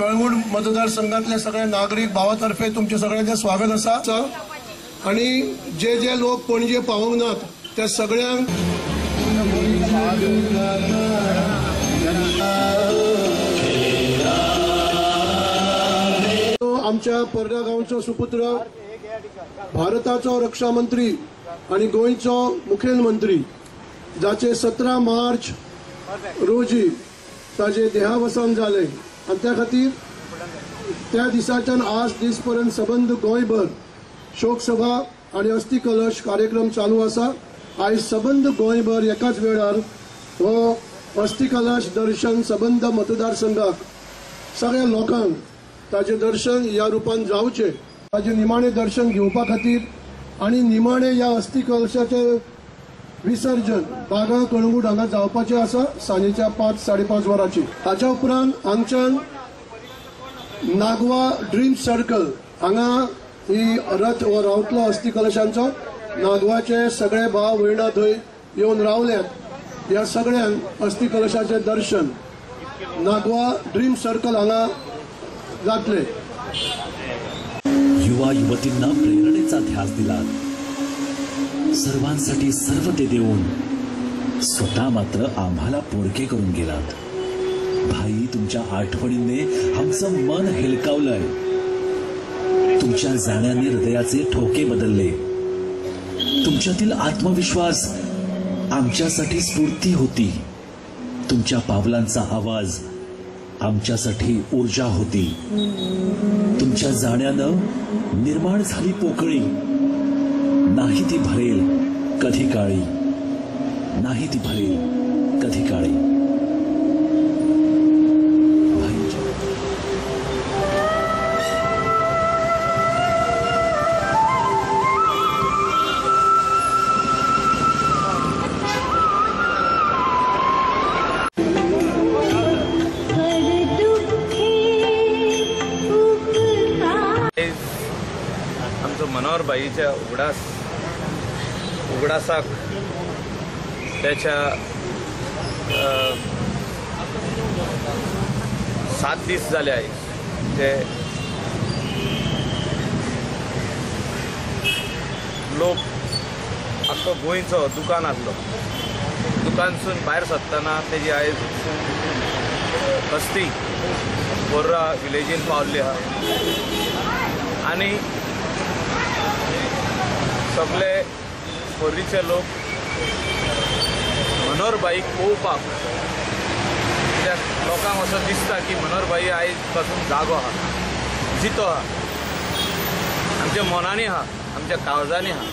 कळंगूट मतदारसंघातल्या सगळ्या नागरीक भावातर्फे तुमचे सगळ्यांचे स्वागत आसा. आणि जे जे लोक पणजे पावोंक नात त्या सगळ्यांक आमच्या पर्रा गांवचो सुपुत्र, भारताचो रक्षा मंत्री आणि गोंयचो मुखेलमंत्री जाचे 17 मार्च रोजी ताजे देहावसान जाले आणि त्या खातीर त्या दिसाच्यान आज दीसपर्यंत सबंद गोंयभर शोकसभा आणि अस्थी कलश कार्यक्रम चालू आसा. आयज सबंद गोंयभर एकाच वेळार हो अस्थी कलश दर्शन सबंद मतदारसंघाक सगळ्या लोकांक ताजे दर्शन ह्या रुपान जावचे, ताजे निमाणे दर्शन घेवपा खातीर आणि निमाणे ह्या अस्थी कलशाचे विसर्जन बागा कळंगूट हांगा जावपाचें आसा सांजेच्या 5 साडे 5 वरांचेर. ताच्या उपरांत हांगच्यान नागवा ड्रीम सर्कल हांगा ही रथ हो रावतलो अस्थी कलशांचो. नागवाचे सगळे भाव भयणां थंय येवन रावल्यात. ह्या सगळ्यांक अस्थी कलशाचें दर्शन नागवा ड्रीम सर्कल हांगा जातले. युवा युवतींना प्रेरणेचा ध्यास दिला, सर्वांसाठी सर्व ते देऊन स्वतः मात्र आम्हाला पोरके करून गेलात. भाई, तुमच्या आठवणीने आमचं मन हेलकावलंय. तुमच्या जाण्याने हृदयाचे ठोके बदलले. तुमच्यातील आत्मविश्वास आमच्यासाठी स्फूर्ती होती. तुमच्या पावलांचा आवाज आमच्यासाठी ऊर्जा होती. तुमच्या जाण्यानं निर्माण झाली पोकळी, नाही ती भरेल कधी काळी, नाही ती भरेल कधी काळी. आमचो मनोहर भाईच्या उगडासाक त्याच्या 7 दीस जाले आयज जे लोक आख्खो गोंयचो दुकान आसलो, दुकानसून भायर सरतना तेजी आयज अस्थी बोर्रा विलेजीन पावल्ली आहा आनी सगळे खोर्रीचे लोक मनोहर भाईक पळोवपाक, कित्याक लोकांक असो दिसता की मनोहर भाई आयज पासून जागो आहा, जितो आहा, आमच्या मनांनी आहा, आमच्या काळजांनी आहा.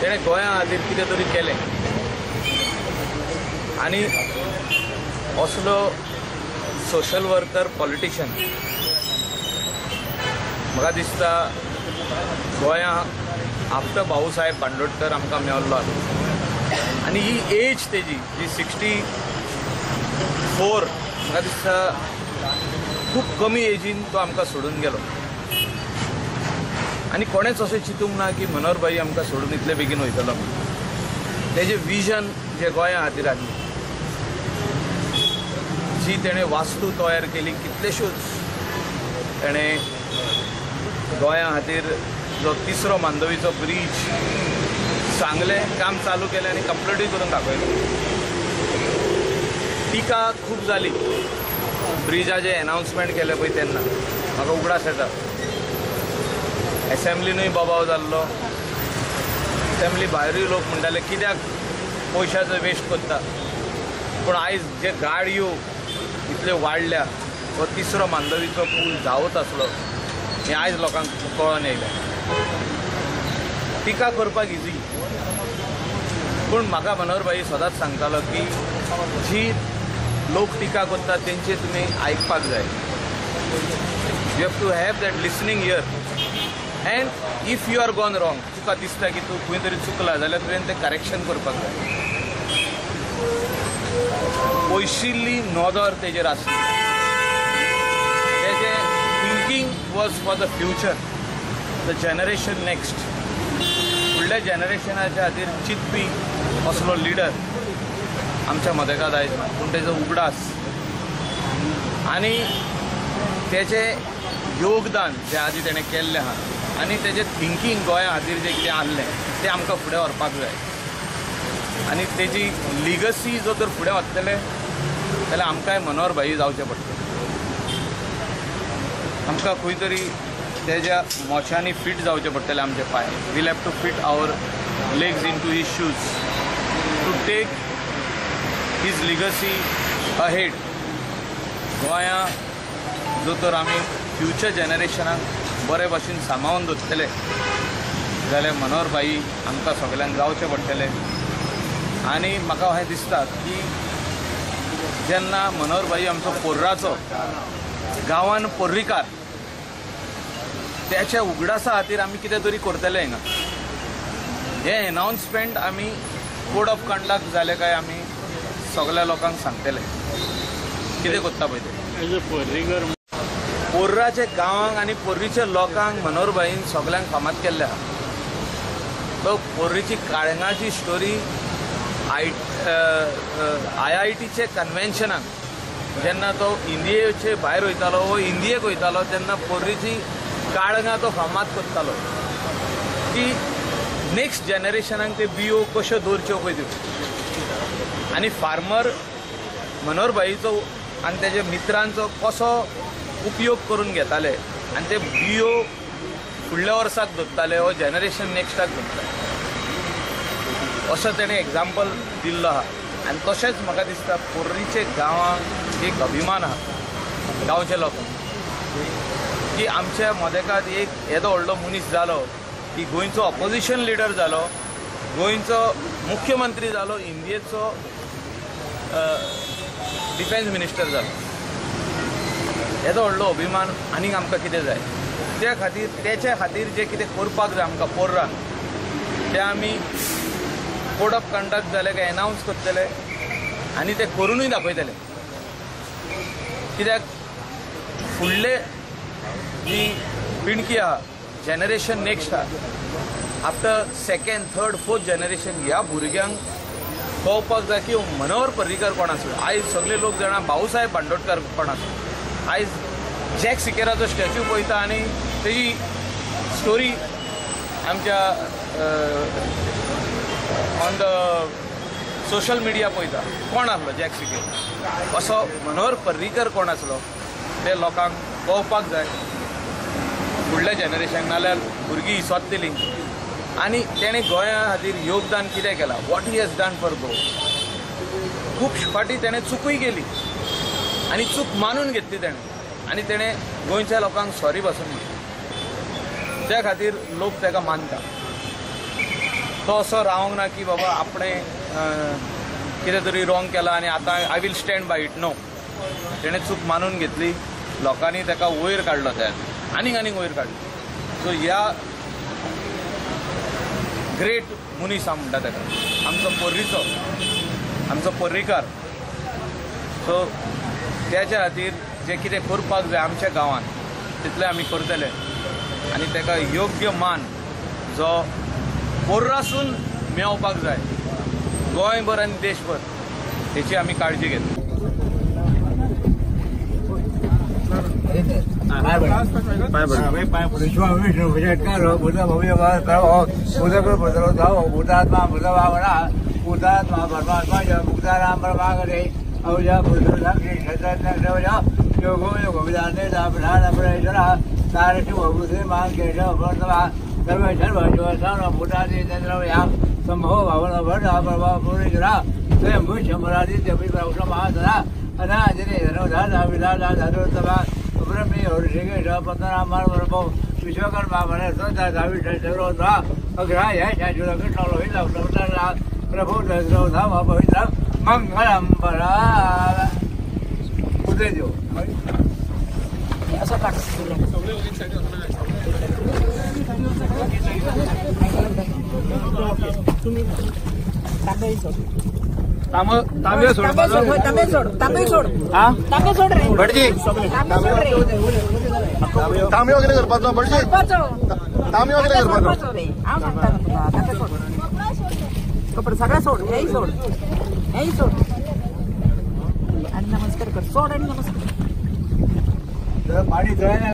तेणें गोंया खातीर कितें तरी केलें आनी असलो सोशल वर्कर पॉलिटिशन म्हाका दिसता गोंया आफ्टर भाऊसाहेब बांदोडकर आमकां मेळ्ळो आसा. आनी ही एज तेजी जी 64 म्हाका दिसता खूब कमी एजीन तो आमकां सोडून गेलो आनी कोणेच अशें चिंतूंक ना की मनोहर भाई आमकां सोडून इतले बेगीन वयतलो. तेजें विजन जें गोंया खातीर आसलें, जी तेणें वास्तू तयार केली कितलेश्योच, तेणें गोंया खातीर जो तिसरो मांडवीचो ब्रीज सांगलें काम चालू केलें आनी कंप्लिटूय करून दाखयलो. टिका खूब जाली ब्रिजाचें एनावन्समेंट केलें पळय तेन्ना म्हाका उगडास येता. एसेंब्लीनूय बोबाव जाल्लो, एसेंब्ली भायरूय लोक म्हणटाले कित्याक पयशाचो वेस्ट करता. पूण आयज जे गाडयो इतल्यो वाडल्या, हो तिसरो मांडवीचो पूल जावत आसलो हें आयज लोकांक कळोन येयलें. टिका करपाक इजी, पूण म्हाका मनोहर भाई सदांच सांगतालो की जी लोक टिका करता तेंचे तुमी आयकपाक जाय. You have to have that listening ear and if you are gone wrong, तुका दिसता की तूं खंय तरी चुकला जाल्यार तुवें तें करेक्शन करपाक जाय. पयशिल्ली नदर तेजेर आसली, तेजें thinking was for the future, the generation next. फुडल्या जनरेशनाच्या खातीर चिंतपी असलो लिडर आमच्या मदेकात आयज ना, पूण तेजो उगडास आनी तेचें योगदान जें आदी तेणें केल्लें आहा आनी तेजें थिंकींग गोंया खातीर जें कितें आहलें तें आमकां फुडें व्हरपाक जाय आनी तेजी लिगसी जो तर फुडें वतले जाल्यार आमकांय मनोहर भाई जावचें पडटलें. आमकां खंय तरी तेज्या मोच्यांनी फिट जावचें पडटलें आमचे पांय. We'll have to fit our legs into his shoes to take his legacy ahead. गोंया जो तर आमी फ्युचर जनरेशनाक बरे भाशेन सांबाळून दवरतले जाल्यार मनोहर भाई आमकां सगल्यांक जावचें पडटलें. आनी म्हाका अशें दिसता की जेन्ना मनोहर भाई आमचो पोर्राचो गांवान पर्रीकार त्याच्या उगडासा खातीर आमी कितें तरी करतले हिंगा. हें एनावन्समेंट आमी कोड ऑफ कंडक्ट जालें काय आमी सगल्या लोकांक सांगतले कितें करता पळय तें. पोर्राच्या गांवांक आनी पोर्रीच्या लोकांक मनोहर भाईन सगल्यांक फामाद केल्ले आहा. तो पोर्रीची काळंगाची स्टोरी IITचे कन्वेन्शनाक जेन्ना तो इंडियेचे भायर वयतालो वो इंडियेक वयतालो तेन्ना पोर्रीची काळंगां तो फामाद करतालो की नेक्स्ट जनरेशनाक ते बियो कश्यो दवरच्यो पळय त्यो. आनी फार्मर मनोहर भाईचो आनी तेजे मित्रांचो कसो उपयोग करून घेताले आनी ते बियो फुडल्या वर्साक दवरताले वो जनरेशन नेक्स्टाक दवरताले असो तेणें एग्जाम्पल दिल्लो आहा. आनी तशेंच म्हाका दिसता पोर्रीचे गांवांक एक अभिमान आहा गांवच्या लोकांक की आमच्या मदेकात एक येदो व्हडलो मनीस जालो की गोंयचो ऑपोजिशन लिडर जालो, गोंयचो मुख्यमंत्री जालो, इंडियेचो डिफेन्स मिनिस्टर जालो. येदो व्हडलो अभिमान आनीक आमकां कितें जाय. त्या खातीर तेच्या खातीर जें कितें करपाक जाय आमकां पोर्रान तें आमी कोड ऑफ कंडक्ट जालें काय एनावन्स करतले आनी ते करुनूय दाखयतले. कित्याक फुडले जी पिणकी आहा जनरेशन नेक्स्ट आहा after second third fourth generation ह्या भुरग्यांक कळपाक जाय की मनोहर पर्रीकर कोण आसलो. आयज सगळे लोक जाणा भाऊसाहेब बांदोडकर कोण आसलो. आयज जॅक सिकेराचो स्टॅच्यू पळयता आनी तेजी स्टोरी आमच्या ऑन the social media पळयता कोण आसलो जॅक सिकेरा, असो मनोहर पर्रीकर कोण आसलो ते लोकांक कळपाक जाय फुडल्या जनरेशनाक, नाल्यार भुरगीं इसोत्तलीं. आनी तेणें गोंया खातीर योगदान कितें केलां, what he has done for Goa. खूब फावटी तेणें चुकूय केली आनी चूक मानून घेतली तेणें आनी तेणें गोंयच्या लोकांक सॉरी पासून म्हणलें. त्या खातीर लोक ताका मानता. तो असो रावंक ना की बाबा आपणें कितें तरी रॉंग केलां आनी आतां I will stand by it. No, तेणें चूक मानून घेतली, लोकांनी ताका वयर काडलो, त्या आनीक आनीक वयर काडलो. सो ह्या ग्रेट मनीस हांव म्हणटा ताका, आमचो पोर्रीचो, आमचो पर्रीकार. सो त्याच्या खातीर जें कितें करपाक जाय आमच्या गांवांत तितलें आमी करतले आनी ताका योग्य मान जो पोर्रासून मेळोवपाक जाय गोंयभर आनी देशभर हेची आमी काळजी घेतली. सगळं सोड, हेही सोड, हेही सोड आणि नमस्कार कर, सोड आणि नमस्कार. पाणी जळायला.